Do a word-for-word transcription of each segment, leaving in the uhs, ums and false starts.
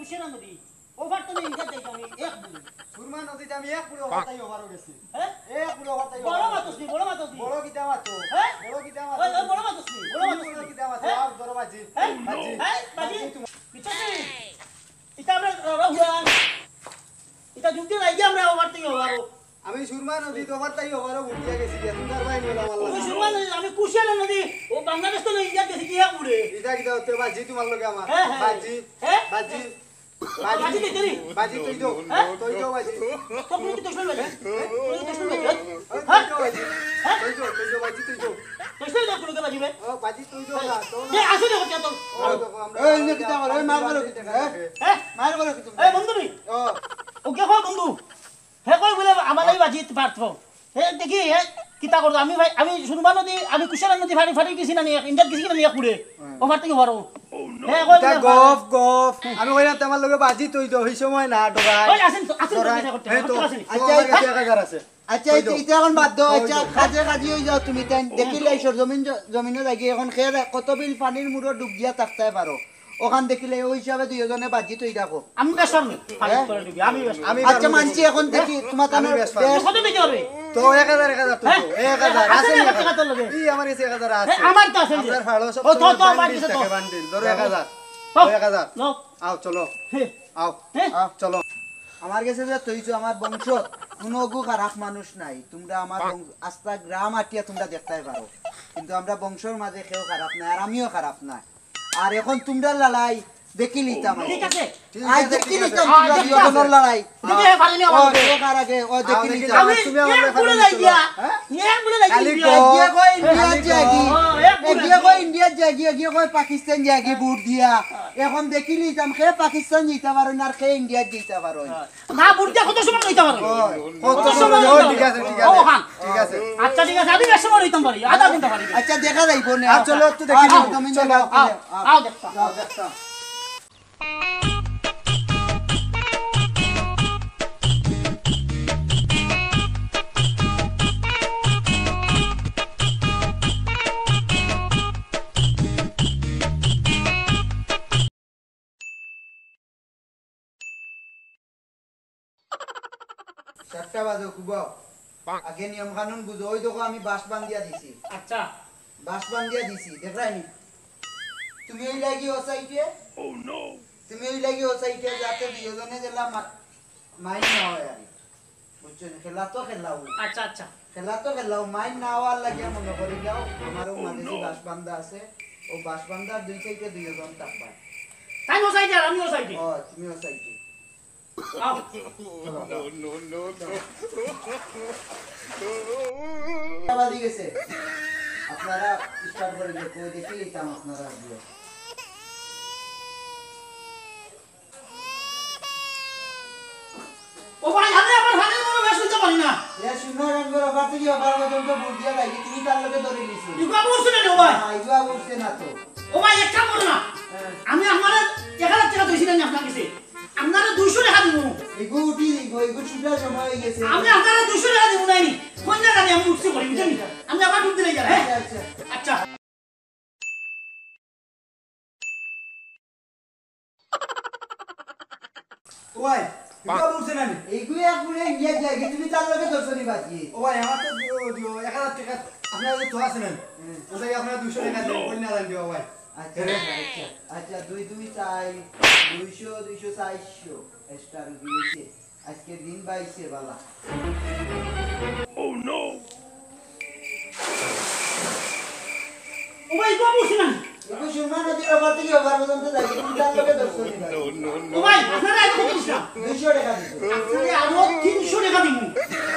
কিসের নদী? ওভার তো নেই, ইন্ডিয়াত যাই আমি এক বুড়ে। সুরমা নদীত আমি এক বুড়ে ওভার তাই ওভারও গেছি। হ্যাঁ? এক বুড়ে ওভার তাই বড় ওভারও মাতস গেছি। নি, বড় মাতস নি। বড় কিতা মাতো? হ্যাঁ? বড় কিতা মাতো? ওই, ওই, বড় মাতস নি, বড় মাতস নি। বড় কিতা মাতো? হ্যাঁ? আও, ধরো বাজি। হ্যাঁ? বাজি। হ্যাঁ? বাজি। বাজি। তুমি। কিচ্ছু নেই। ইটা আমরা র-, র-, হুয়া। ইটা যুক্তি নাই যে আমরা ওভার তাই ওভারও। আমি সুরমা নদীত ওভার তাই ওভারও উঠিয়া গেছি গিয়া। তুমি তার বাইরে নিয়ে আমার ওই লাগে। সুরমা নদী, আমি কুশিয়ারা নদী, ও বাংলাদেশ তো নদী, ইন্ডিয়াত গেছি কি এক বুড়ে। ইটা কিতা হতে বাজি তোমার লগে আমার? হ্যাঁ, হ্যাঁ। বাজি। হ্যাঁ? বাজি। বাজি। বাজি দেখতে নি? বাজি তুই দো। হ্যাঁ? তুই দো বাজি। তো কোনো কি দুশমন বাজি? হ্যাঁ? কোনো কি দুশমন বাজি? হ্যাঁ? তুই দো বাজি। হ্যাঁ? তুই দো, তুই দো বাজি, তুই দো। দুশমন তো কোনো কে বাজি বে? ও, বাজি তুই দো না, তো না। এ, আসো দেখো, কে তো? ও, দেখো, আমরা এই, এই, কিতা করো? এই, মার করো কি তুমি, হ্যাঁ? হ্যাঁ? মার করো কি তুমি? এই, বন্ধু নি? ও। ও কে কয় বন্ধু? হে কয় বুলে, আমার এই বাজিত পারতো। হে দেখি, হে কিতা করতো? আমি ভাই, আমি সুরমা নদী, আমি কুশিয়ারা নদী ফাড়ি ফাড়ি গেছি না নি, ইন্ডিয়াত গেছি না নি এক বুড়ে? হুম। ওভার তাই ওভারও। হে কয় ইটা বুলে, গফ, গফ। আমি কইলাম, তোমার লগে বাজি তুই তো, ওই সময় না, ডরাই। ওই আসেন তো, আসেন তো, ডরাই। কিতা করতে? হে তো, করতে আসেন। তো আচ্ছা, আমার কাছে আচ্ছা। এক হাজার আছে। আচ্ছা, তুই আচ্ছা, দো। ইতা এখন বাদ দেও। ওই আচ্ছা, দো। কাজে কাজি অই যাও তুমি তাই। ও, দেখিলে ও। এই সরজমিন জ-, জমিনো যাই গিয়া এখন খেয়ে দেখ, কত বিল পানির মুড়ো ডুব দিয়া থাকতে পারো। ওখান দেখিলে ওই হিসাবে দুইজনে বাজি তুই রাখো। আমি বেশ পারমু। পানি হ্যাঁ? করে দিবি, আমি বেশ পারমু। আমি আচ্ছা, পারমু। মানছি এখন দেখি, হ্যাঁ? তোমার আমি তানো বেশ পারমু। বেশ কত দিতে হবে? তো এক হাজার, এক হাজার তো হ্যাঁ? তো। এক হাজার, আছে আছে নি এক হাজার এক হাজার? টাকা তোর লগে? ই, আমার কাছে এক হাজার আছে। হ্যাঁ, আমার তো আছে। আপনার ভালো সব ও, তো, সময় তো, আমার বান্ডিল কাছে তো। থাকে, বান্ডিল। ধরো এক হাজার। তো। ধরো এক হাজার। লো। আও, চলো। হে। আও। হে। আও, চলো। আমার কাছে যে তুই তো আমার বংশ, কোনো গু খারাপ মানুষ নাই। তোমরা আমার বংশ, আস্তা গ্রাম আটিয়া তোমরা দেখতে পারো। কিন্তু আমরা বংশর মাঝে কেউ খারাপ নাই, আর আমিও খারাপ না। আর এখন তোমরা লড়াই দেখি লিতাম। ঠিক আছে। ঠিক আজ আছে, দেখি ঠিক আছে। লিতাম আজ তোমরা দেখি দুজনের আছে। লড়াই। দেখি, হে, পারেনি ও, আমার লগে। ও কার আগে, ও দেখি আও, দেখি লিতাম। যাও, আমি তুমি আমার এক লগে বুলে পারেনি লাই চলো। দিয়া। হ্যাঁ? এক বুলে লাই খালি দিয়া। কও। এগিয়ে কয় ইন্ডিয়া খালি যাগি। কও। ও, এক বুলে এগিয়ে কয় ইন্ডিয়া যাগি, এগিয়ে কয় পাকিস্তান যাগি ভোট দিয়া। এখন দেখি লিতাম, হে পাকিস্তান জিতা পারো না, আর হে ইন্ডিয়া জিতা পারো। হ্যাঁ। না, বুঝতে কত সময় লইতে পারো? ও, কত কত সময় সময়? ও, লইতে ঠিক আছে, পারো? ঠিক ও, আছে। হ্যাঁ। ঠিক আছে। আচ্ছা, ঠিক আছে, আমি বেশ সময় লইতাম পারি, আধা ঘন্টা পারি। আচ্ছা, দেখা যাইব নে। আর চলো, একটু দেখি আও, নিব। তুমি চলো। যাও, আও, আও। আও, দেখতাম। যাও, দেখতাম। সাতটা বাজে, খুব। আগে নিয়ম কানুন বুঝো। ওই দেখো, আমি বাঁশ বান্ধিয়া দিছি। আচ্ছা। বাঁশ বান্ধিয়া দিছি, দেখরায় নি? তুমি ওই লাগি ও সাইডে। Oh no! তুমি ওই লাগি ও সাইডে, যাতে দুইজনে জেলা মা-, মাইর না হয় আর কি। বুঝছো নি? খেলা তো খেলাও। আচ্ছা, আচ্ছা। খেলা তো খেলাও, মাইর না হওয়ার লাগি মনে করি যাও, আমার ও মাঝে যে বাঁশ বান্ধা আছে, ও বাঁশ বান্ধার দুই সাইডে দুইজন থাকবা। তাই ও সাইডে আর আমি ও সাইডে। ও, তুমি ও সাইডে। আও। চলো, যাও। No, no, no, no। বাজি গেছে। আপনারা স্টার্ট করে দিয়ে কই দেখি, এটা আপনারা দিয়ে। ও ভাই, আমি আমার হাতে কোনো বেশ হইতে পারি না। এ সুন্দর রঙের অফার থেকে অফার পর্যন্ত বুট দিয়া লাগি, তুমি তার লগে ধরে নিছো। ইগুয়া বলছে না রে, ও ভাই। না, ইগুয়া বলছে না তো। ও ভাই, এক কাম করো না। হ্যাঁ। আমি আপনারা এক হাজার টাকা দিয়েছি না আপনার কাছে। আপনারা দুইশো টাকা দিব। ইগু উঠি দিব, ইগু ছুটার সময় হয়ে গেছে। আমি আপনারা দুইশো টাকা দিব নাই। কোন জায়গা দিয়ে আমি উঠতে পারি, বুঝলেন? আমি আবার ডুব দিলে গেলাম, হ্যাঁ? আচ্ছা, আচ্ছা। আচ্ছা। ওই, ইগুয়া উঠছে না নি? এইগুলো এক বুলে ইন্ডিয়া যায়গি, তুমি তার লগে ধরছো নি বাজি? ও ভাই, আমার তো দিও, দিও, এক হাজার টাকা, আপনার তো আছে না? হুম। ওটাকে আপনারা দুইশো টাকা দেন, কই না জান দিও ভাই। আচ্ছা, আচ্ছা, আচ্ছা, আচ্ছা, দুই, দুই, চার, দুইশো, দুইশো, চারশো, এক্সট্রা রুগী হইছে। আজকে দিন বাইশে বালা। Oh no! ও ভাই, বাবু, শুনেন। একটু সুরমা নদীর ওপার থেকে ওপার পর্যন্ত যাই, তুমি তার লগে ধরছো নি ভাই? No, no, no। ও ভাই, আপনারা এত কথা বলছেন না। দুইশো টাকা দিছো। আপনারে আরো তিনশো টাকা দিব।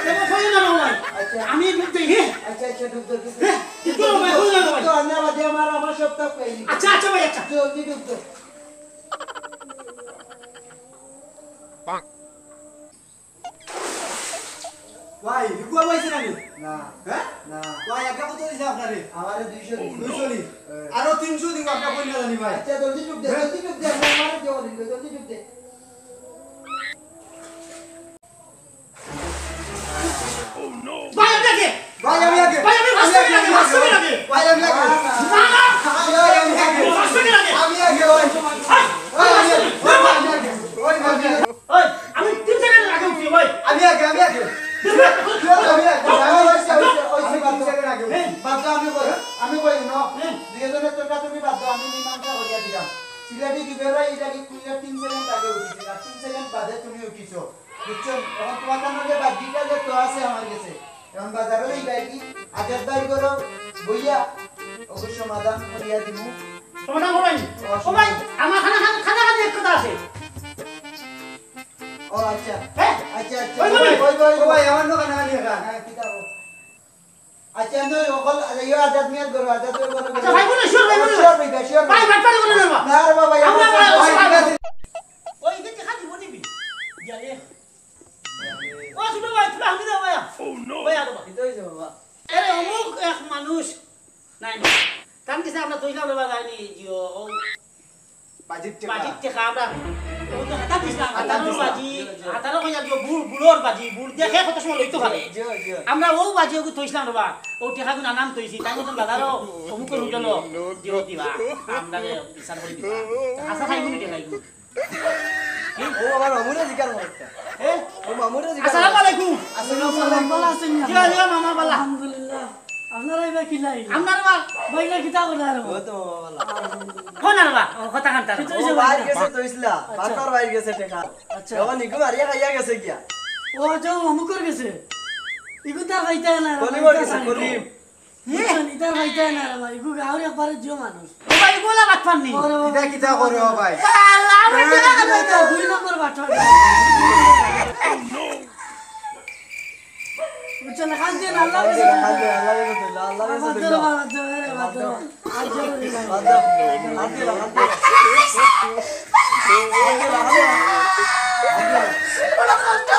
এবার কইও না, না, ভাই। আচ্ছা। আমি ডুব দেই, হ্যাঁ? আচ্ছা, আচ্ছা, ডুব দাও, ডুব দাও। হ্যাঁ, ডুব দাও, ভাই, কইও না, ভাই। তো আমরা বাদে আমার, আমার সব কাপ পাইনি। আচ্ছা, আচ্ছা, ভাই, আচ্ছা। জলদি ডুব দাও। ভাই, ইগুয়া পাইছে না নি? না। হ্যাঁ? না। ভাই, একটা কত দিছে আপনারে? আমারে দুইশো দিছে। দুইশো নি? হ্যাঁ। আরো তিনশো দিব, আপনার কই না জানি ভাই। আচ্ছা, জলদি ডুব দে, হ্যাঁ? জলদি ডুব দে, আমার মারে দেওয়া দিন, জলদি ডুব দে। ভাই, আমি আগে। ভাই, আমি আগে। ভাই, আমি পাঁচশো টাকা আগে, পাঁচশো টাকা আগে। ভাই, আমি আগে। না, না। না, না। আমি আগে, আমি আগে। পাঁচশো টাকা আগে। আমি আগে, ভাই। ভাই, ভাই, আমি আগে। ভাই, আমি আগে। ইলাকি দিবে ভাই, ইলাকি খুললে তিন সেকেন্ড আগে উঠছি, আর তিন সেকেন্ড বাদে তুমি উঠিছো, বুঝছো? এখন তোমার কাছে যে বাজিটা যে তো আছে আমার কাছে, এখন বাজারো যাইবায় কি, আজাদ ভাইর ঘরো বইয়া ওকে সমাধান করিয়া দিমু। সমাধান হবায়নি। ও, ও ভাই, সমাধান। আমার খানা খান খানা খান এক কথা আছে। ও আচ্ছা। হ্যাঁ? আচ্ছা, আচ্ছা। ওই, ওই, ওই, ওই, ওই, ওই। ও ভাই, আমার দোকান আমি এখান। হ্যাঁ, কিতা ও? আচ্ছা, আমি অকল, আচ্ছা, ইয়ে, আজাদ মিয়ার ঘরো, আজাদ মিয়ার ঘরো। আচ্ছা, ভাই, বলো, sure, ভাই, বলো। Sure, ভাই, sure, ভাই, ভাই। বাটপারি করো না, বাবা। না রে বাবা, আমরা, আমরা, ভাই, আমরা, ঠিক আছে। ওই, ইটা দেখা দিব নিবি? ইয়া রে। ও, ছোট ভাই, ছোট, আমি দাও, ভাই। Oh, no। ভাই, আরো ভাই। কিতা হইছে, বাবা? আরে, অমুক এক মানুষ। নাই, নাই। তার কাছে আমরা তুইলাম রে বাবা, যাইনি, জিও, ও। বাজির টেকা। বাজির টেকা আমরা, ও তো হাতা দিছিলাম, হাতা হাতারও দিছিলাম। বাজি, জি, জি। হাতারও কইয়া দিও, বুড়, বুড়োর বাজি, বুড় দেখে কত সময় লইতো পারে। জি, জি। আমরা ও বাজি ওগু থইছিলাম রে বাবা, ও টেকাগুন আনাম থইছি, তাই মতন বাজারও অমুকর হোটেলও দিও দিবা, আমরা ইসান করে দিবা। হাসা খাইবো নি টেকাইবো? ও আমার মামুরে জিকার মারতা। এ? ও মামুরে জিকার আসসালামু মারতা। আলাইকুম। আসসালামু আলাইকুম। ভালা আছইন নি? জি, জি, মামা, ভালা। আলহামদুলিল্লাহ। আপনারা ইবা কিলা আইলা? আপনারা বা- ভাইরা কিতা কররা আর? ও তো মামা ভালা। কোন আর বা? ও কথা কান্তা। কিতা ও হইছে বাইর ভাইরা? গেছে তো ইসলা। আচ্ছা। বাজার বাইর গেছে টেকা। আচ্ছা। এখন ইগু মারিয়া খাইয়া গেছে গিয়া। ও আচ্ছা, ও অমুকর গেছে। ইগু তার খাইতা না, কলিমর খাইতা গেছে, না। কলিম। বুঝছইন, ইতার ভাইটাই না রে ভাই, ইগু গাঁওর একবারে জিও মানুষ। ও ভাই, ইগু ওলা বাটপার নি। ওরে বাবা, ইতা কিতা করে ও ভাই? আল্লাহ, আমি কিতা করবো? দুই নম্বর বাটপার। বুঝছইন, খান দিয়ে আল্লাহ, আল্লাহ, আল্লাহ, আল্লাহ, আল্লাহ, বাদ দেও, বাদ দেও, এরে বাদ দেও। বাদ দেও, বাদ দেও। বাদ দেও, বাদ দেও। বড় কষ্ট